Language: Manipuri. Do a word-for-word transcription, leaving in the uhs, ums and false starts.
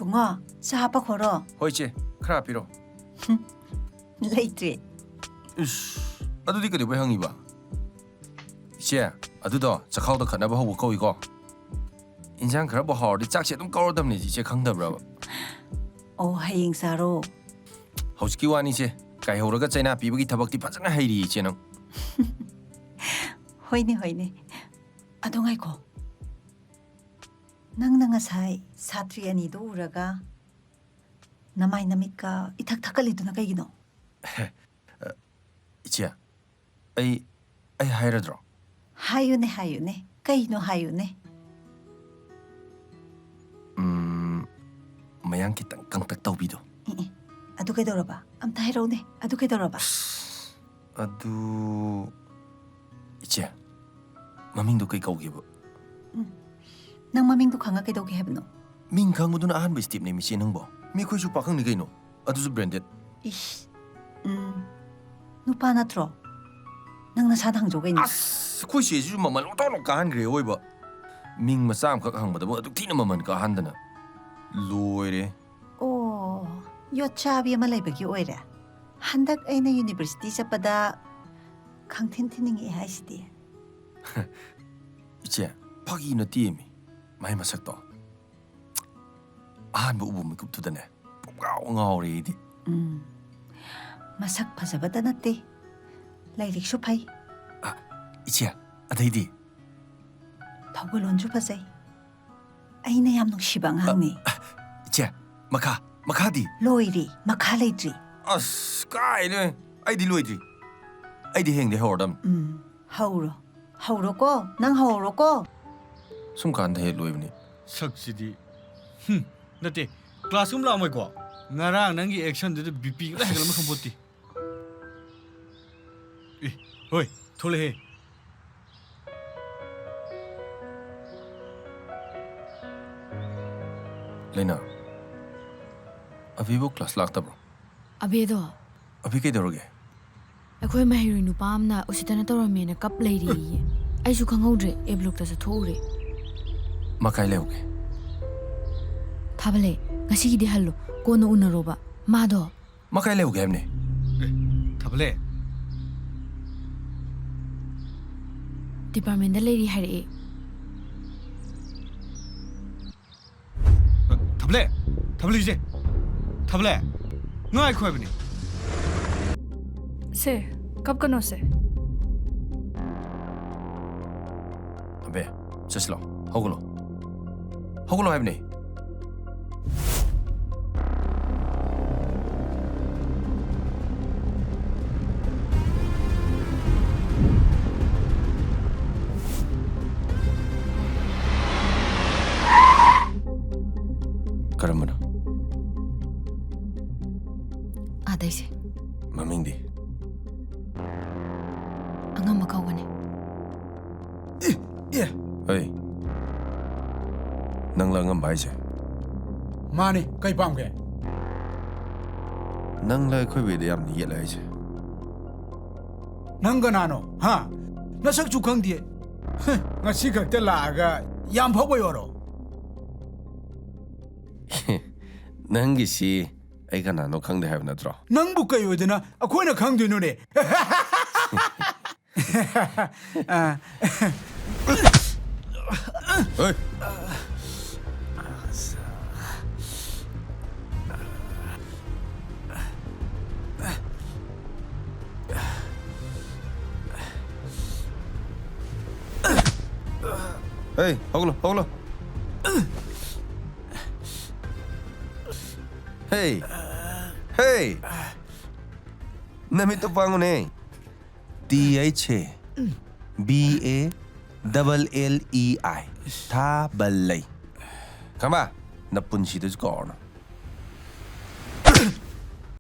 ꯕꯨꯡꯉꯣ, ꯆꯥ ꯍꯥꯞꯄ ꯈꯣꯔꯣ꯫ ꯍꯣꯏ, ꯏꯆꯦ, ꯈꯔ ꯍꯥꯞꯄꯤꯔꯣ꯫ ꯂꯩꯇ꯭ꯔꯦ꯫ ꯏꯁ, ꯑꯗꯨꯗꯤ ꯀꯩꯗꯧꯕꯩ ꯍꯪꯉꯤꯕ? ꯏꯆꯦ, ꯑꯗꯨꯗꯣ ꯆꯈꯥꯎꯗ ꯈꯠꯅꯕ ꯍꯧꯕ ꯀꯧꯏꯀꯣ꯫ ꯏꯟꯁꯥꯡ ꯈꯔꯕꯨ ꯍꯥꯎꯔꯗꯤ ꯆꯥꯛꯁꯦ ꯑꯗꯨꯝ ꯀꯧꯔꯗꯕꯅꯦ, ꯏꯆꯦ ꯈꯪꯗꯕ꯭ꯔꯕ? ꯑꯣ, ꯍꯌꯦꯡ ꯆꯥꯔꯣ꯫ ꯍꯧꯖꯤꯛꯀꯤ ꯋꯥꯅꯤꯁꯦ, ꯀꯥꯏꯍꯧꯔꯒ ꯆꯩꯅꯥ ꯄꯤꯕꯒꯤ ꯊꯕꯛꯇꯤ ꯐꯖꯅ ꯍꯩꯔꯤ, ꯏꯆꯦ ꯅꯪ꯫ ꯍꯣꯏꯅꯦ, ꯍꯣꯏꯅꯦ꯫ ꯑꯗꯣ ꯉꯥꯏꯈꯣ꯫ ꯅꯪꯅ ꯉꯁꯥꯏ ꯁꯥꯇ꯭ꯔꯤ ꯑꯅꯤꯗꯣ ꯎꯔꯒ ꯅꯃꯥꯏ ꯅꯃꯤꯠꯀ ꯏꯊꯛ ꯊꯛꯀꯠꯂꯤꯗꯨꯅ ꯀꯩꯒꯤꯅꯣ? ꯏꯆꯦ, ꯑꯩ, ꯑꯩ ꯍꯥꯏꯔꯗ꯭ꯔꯣ? ꯍꯥꯏꯌꯨꯅꯦ, ꯍꯥꯏꯌꯨꯅꯦ꯫ ꯀꯩꯅꯣ ꯍꯥꯏꯌꯨꯅꯦ꯫ ꯎꯝ, ꯃꯌꯥꯡ ꯈꯤꯇꯪ ꯀꯪꯇꯛ ꯇꯧꯕꯤꯗꯣ꯫ ꯏ, ꯏ, ꯑꯗꯨ ꯀꯩꯗꯧꯔꯕ? ꯑꯝꯇ ꯍꯥꯏꯔꯛꯎꯅꯦ꯫ ꯑꯗꯨ ꯀꯩꯗꯧꯔꯕ? ꯑꯗꯨ, ꯏꯆꯦ, ꯃꯃꯤꯡꯗꯣ ꯀꯩ ꯀꯧꯒꯦꯕ? ꯎꯝ. ꯅꯪ ꯃꯃꯤꯡꯗꯣ ꯈꯪꯉ ꯀꯩꯗꯧꯒꯦ ꯍꯥꯏꯕꯅꯣ? ꯃꯤꯡ ꯈꯪꯕꯗꯨꯅ ꯑꯍꯥꯟꯕ stepꯅꯦ, ꯃꯤꯆꯦ ꯅꯪꯕꯣ꯫ ꯃꯤ ꯑꯩꯈꯣꯏꯁꯨ ꯄꯥꯈꯪꯅꯤ ꯀꯩꯅꯣ, ꯑꯗꯨꯁꯨ branded꯫ ꯏꯁ. ꯎꯝ. ꯅꯨꯄꯥ ꯅꯠꯇ꯭ꯔꯣ? ꯅꯪ ꯅꯁꯥꯗ ꯍꯪꯖꯧ ꯀꯩꯅꯣ? ꯑꯁ, ꯑꯩꯈꯣꯏ ꯆꯦꯁꯤꯁꯨ ꯃꯃꯜ ꯑꯣꯟꯊꯣꯛꯅ ꯀꯥꯍꯟꯈ꯭ꯔꯦ ꯑꯣꯏꯕ꯫ ꯃꯤꯡ ꯃꯆꯥ ꯑꯃꯈꯛ ꯍꯪꯕꯗꯕꯨ ꯑꯗꯨꯛ ꯊꯤꯅ ꯃꯃꯜ ꯀꯥꯍꯟꯗꯅ꯫ ꯂꯣꯏꯔꯦ꯫ ꯑꯣ, ꯌꯣꯠꯆꯥꯕꯤ ꯑꯃ ꯂꯩꯕꯒꯤ ꯑꯣꯏꯔꯦ꯫ ꯍꯟꯗꯛ ꯑꯩꯅ university ꯆꯠꯄꯗ ꯈꯪꯊꯤꯟ ꯊꯤꯟꯅꯤꯡꯉꯛꯑꯦ ꯍꯥꯏꯁꯤꯗꯤ꯫ ꯏꯆꯦ, ꯐꯥꯒꯤ ꯅꯠꯇꯦꯃꯤ꯫ ꯃꯥꯏ ꯃꯁꯛꯇꯣ꯫ ꯑꯍꯥꯟꯕ ꯎꯕ ꯃꯤꯀꯨꯞꯇꯨꯗꯅꯦ, ꯄꯨꯡꯉꯥꯎ ꯉꯥꯎꯔꯦ ꯑꯩꯗꯤ꯫ ꯎꯝ. ꯃꯁꯛ ꯐꯖꯕꯇ ꯅꯠꯇꯦ, ꯂꯥꯏꯔꯤꯛꯁꯨ ꯐꯩ꯫ ꯑ, ꯏꯆꯦ, ꯑꯗꯩꯗꯤ? ꯊꯧꯒꯜꯂꯣꯟꯁꯨ ꯐꯖꯩ꯫ ꯑꯩꯅ ꯌꯥꯝ ꯅꯨꯡꯁꯤꯕ ꯑꯉꯥꯡꯅꯤ꯫ ꯑ, ꯏꯆꯦ, ꯃꯈꯥ, ꯃꯈꯥꯗꯤ? ꯂꯣꯏꯔꯦ, ꯃꯈꯥ ꯂꯩꯇ꯭ꯔꯤ꯫ ꯑꯁ, ꯀꯥꯏꯅꯣ? ꯑꯩꯗꯤ ꯂꯣꯏꯗ꯭ꯔꯤ꯫ ꯑꯩꯗꯤ ꯍꯌꯦꯡꯗꯩ ꯍꯧꯔꯗꯝꯅꯤ꯫ ꯎꯝ, ꯍꯧꯔꯣ꯫ ꯍꯧꯔꯣꯀꯣ, ꯅꯪ ꯍꯧꯔꯣꯀꯣ꯫ ꯁꯨꯝ ꯀꯥꯟꯗ ꯍꯦꯛ ꯂꯣꯏꯕꯅꯤ꯫ ꯁꯛꯁꯤꯗꯤ꯫ ꯍꯨꯝ, ꯅꯠꯇꯦ, class ꯀꯨꯝ ꯂꯥꯛꯑꯝꯃꯣꯏꯀꯣ? ꯉꯔꯥꯡ ꯅꯪꯒꯤ actionꯗꯨꯗ BP ꯂꯣꯏ ꯍꯦꯟꯒꯠꯂꯝꯃ ꯈꯪꯄꯣꯠꯇꯦ꯫ ꯑꯦ, ꯍꯣꯏ, ꯊꯣꯛꯂꯛꯑꯦ꯫ ꯂꯩꯅꯥ, ꯑꯕꯤꯕꯨ class ꯂꯥꯛꯇꯕ꯭ꯔꯣ? ꯑꯕꯦꯗꯣ? ꯑꯕꯤ ꯀꯩꯗꯧꯔꯒꯦ? ꯑꯩꯈꯣꯏ ꯃꯍꯩꯔꯣꯏ ꯅꯨꯄꯥ ꯑꯃꯅ ꯎꯁꯤꯠꯇꯅ ꯇꯧꯔꯝꯃꯦꯅ ꯀꯞ ꯂꯩꯔꯤꯌꯦ꯫ ꯑꯩꯁꯨ ꯈꯪꯍꯧꯗ꯭ꯔꯦ, A blockꯇ ꯆꯠꯊꯣꯛꯎꯔꯦ꯫ ꯃꯥ ꯀꯥꯏ ꯂꯩꯍꯧꯒꯦ? ꯊꯥꯕꯂꯩ, ꯉꯁꯤꯒꯤꯗꯤ ꯍꯜꯂꯣ, ꯀꯣꯟꯅ ꯎꯅꯔꯣꯕ꯫ ꯃꯥꯗꯣ ꯃꯥ ꯀꯥꯏ ꯂꯩꯍꯧꯒꯦ ꯍꯥꯏꯕꯅꯦ? ꯑꯦ, ꯊꯕꯂꯦ꯫ ꯗꯤꯄꯥꯔꯠꯃꯦꯟꯗ ꯂꯩꯔꯤ ꯍꯥꯏꯔꯛꯑꯦ꯫ ꯊꯕꯂꯦ! ꯊꯕꯂꯦꯁꯦ! ꯊꯕꯂꯦ! ꯉꯥꯏꯈꯣ ꯍꯥꯏꯕꯅꯤ꯫ ꯁꯦ, ꯀꯞꯀꯅꯣꯁꯦ꯫ ꯑꯕꯦ, ꯆꯠꯁꯤꯂꯣ꯫ ꯍꯧꯒꯠꯂꯣ꯫ ꯍꯧꯒꯠꯂꯣ ꯍꯥꯏꯕꯅꯤ꯫ ꯀꯔꯝꯕꯅꯣ? ꯑꯥꯗꯩꯁꯦ꯫ ꯃꯃꯤꯡꯗꯤ? ꯑꯉꯝꯕ ꯀꯧꯕꯅꯦ꯫ ꯑꯦ, ꯑꯦ꯫ ꯍꯩ, ꯅꯪꯂ ꯑꯉꯝꯕ ꯍꯥꯏꯁꯦ? ꯃꯥꯅꯤ, ꯀꯩ ꯄꯥꯝꯒꯦ? ꯅꯪꯂ ꯑꯩꯈꯣꯏ ꯕꯦꯗ ꯌꯥꯝꯅ ꯌꯦꯠꯂꯦ ꯍꯥꯏꯁꯦ? ꯅꯪ ꯀꯅꯥꯅꯣ? ꯍꯥ? ꯅꯁꯛꯁꯨ ꯈꯪꯗꯦ꯫ ꯍ, ꯉꯁꯤ ꯈꯛꯇ ꯂꯥꯛꯑꯒ ꯌꯥꯝ ꯐꯥꯎꯕꯩ ꯋꯥꯔꯣ? ꯅꯪꯒꯤꯁꯤ ꯑꯩ ꯀꯅꯥꯅꯣ ꯈꯪꯗꯦ ꯍꯥꯏꯕ ꯅꯠꯇ꯭ꯔꯣ? ꯅꯪꯕꯨ ꯀꯩ ꯑꯣꯏꯗꯅ ꯑꯩꯈꯣꯏꯅ ꯈꯪꯗꯣꯏꯅꯣꯅꯦ? ꯑ, ꯍꯣꯏ꯫ ꯍꯦ, ꯍꯧꯒꯠꯂꯣ, ꯍꯧꯒꯠꯂꯣ꯫ ꯍꯦ, ꯍꯦ꯫ ꯅꯃꯤꯠꯇꯣ ꯄꯥꯡꯉꯨꯅꯦ꯫ T H A B A double L E I꯫ ꯊꯥꯕꯜꯂꯩ꯫ ꯈꯪꯕ? ꯅꯄꯨꯟꯁꯤꯗꯁꯨ ꯀꯥꯎꯔꯅꯨ꯫